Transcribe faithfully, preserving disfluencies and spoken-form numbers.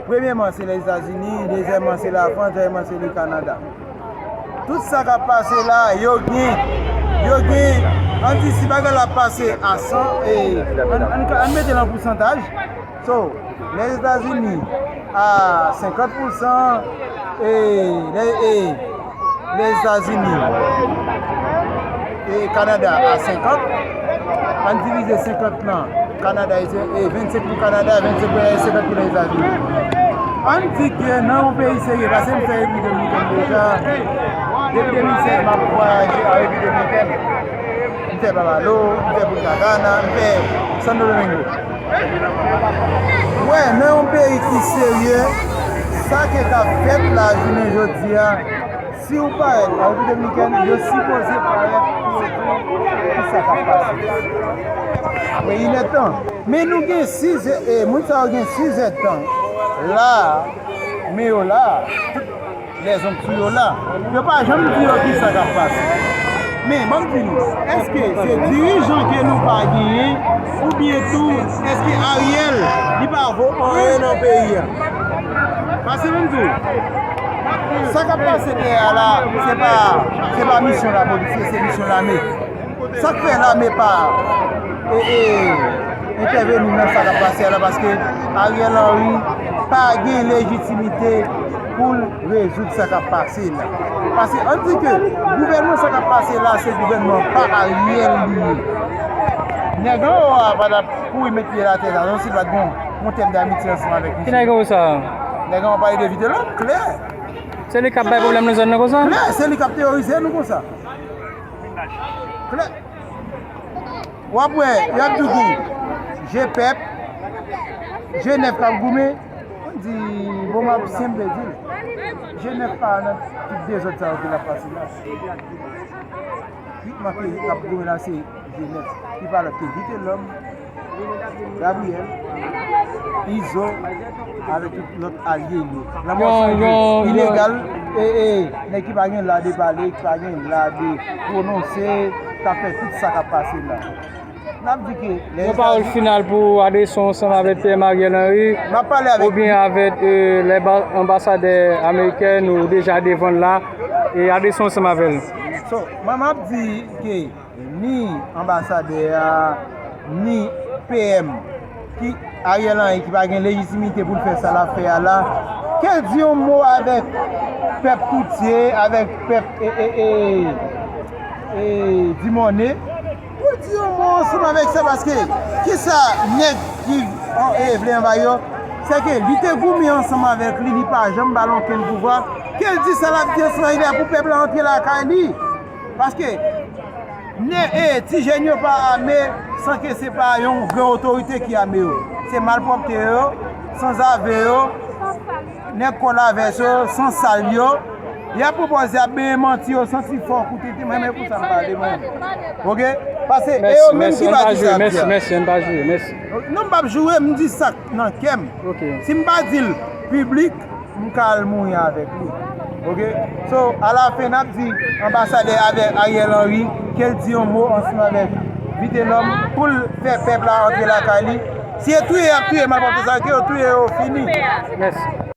Premyèman, se Lèzetazini, dezyèmman, se Lafrans, twazyèmman, se le Kanada. Tout sa k ap pase la, yo gen, yo gen, ann di si bagay la ap pase a san, e, ann, ann, ann mete l an pousantaj. So, Lèzetazini a senkant pousan, e, lè, e, Lèzetazini e Kanada a senkant, ann divize senkant lan, Kanada e, e vennsenk pou Kanada, vennsenk pou, senkant pou Lèzetazini. Ann di ke nan yon peyi serye, paske m fè Repiblik Dominikèn deja, depi de mil sèz m ap vwayaje an Repiblik Dominikèn. M fè Babalo, m fè Punta Cana, m fè Santo Domingo. Wè, nan yon peyi ki serye, sa ke k ap fèt la jounen jodi a, si w parèt an Repiblik Dominikèn, yo sipoze parèt pou yo di ki sa k ap pase. Apre inèdtan. Men nou gen sizè, e, moun sa yo gen sizèdtan la, men yo la, tout lèzonk sou yo la. Yo pa janm di yo ki sa k ap pase. Men, ban m di nou, èske se dirijan ke nou pa genyen, oubyen tou, èske Ariel, li pa vo anyen nan peyi a? Paske ban m di w, sa k ap pase dèyè a la, se pa, se pa misyon lapolis, se misyon lame. Sa k fè lame pa, e, e, entèveni nan sa k ap pase a la, paske Ariel Henry pa gen lejitimite pou l rezoud sa k ap pase la. Paske ann di ke gouvènman sa k ap pase la, se gouvènman pa Ariel li ye. Nèg anwo a pa t ap kouri met pye l atè la, non, si l pa t gen yon tèm damitye ansanm avèk misye. Ki nèg anwo sa? Nèg anwo pale de Vitelhomme, klè. Se li k ap bay pwoblèm nan zòn nan konsa? Klè, se li k ap teworize nou konsa. Klè. W ap wè, y ap di w gen je pèp, je nèf k ap goumen. Mwen di, bon, m ap senp di l. Je nèf pa nan tout dezòd sa yo ke l ap pase la. Wi, m ap, k ap goumen la, se je nèf. Li pa lòt ke Vitelhomme, Gabriel, Izo, avèk tout lòt alye yo. Lanmò san je ilegal, e, e, nèg ki pa gen lwa de pale, ki pa gen lwa de pwononse, k ap fè tout sa k ap pase la. N ap di ke lè Yon pawòl final pou adrese w ansanm avèk P M Ariel Henry, m ap pale avèk oubyen avèk, e, lè ba-, anbasadè ameriken, nou deja devan l la, e adrese w ansanm avè l. So, mwen m ap di ke ni anbasadè a, ni P M ki Ariel Henry ki pa gen lejitimite pou l fè sa l ap fè a la, ke l di yon mo avèk pèp Koutye, avèk pèp, e, e, e, e, Dimòne, pou l di yon mo ansanm avèk sa, paske kisa nèg ki, e, vle anvayi yo, se ke li te goumen ansanm avèk li, li pa janm ba l okenn pouvwa, ke l di sa l ap di ansanm avèk li a pou pèp la antre lakay li. Paske, ne, e, ti jèn yo pa ame san ke se pa yon gran otorite ki ame yo. Se malpwòpte yo, sanzave yo, nèg kò lavès yo, san sal yo. Y ap pwopoze, y ap benyen manti yo, santi fò, koute, te mwen, men konsa m pale, mwen. Oke? Paske, e yo menm ki pa di sa ap di a. Mèsi, mèsi, ann pa joure, mèsi. Non, m p ap joure, m di sa k nan kè m. Oke. Si m pa di l piblik, m ka al mouri avèk li. Oke? So, alafen, n ap di anbasadè avèk Ariel Henry, ke l di yon mo ansanm avèk Vitelhomme pou l fè pèp la antre lakay li. Si e touye y ap touye malpwòpte sa yo, ke yo touye yo, fini. Mèsi.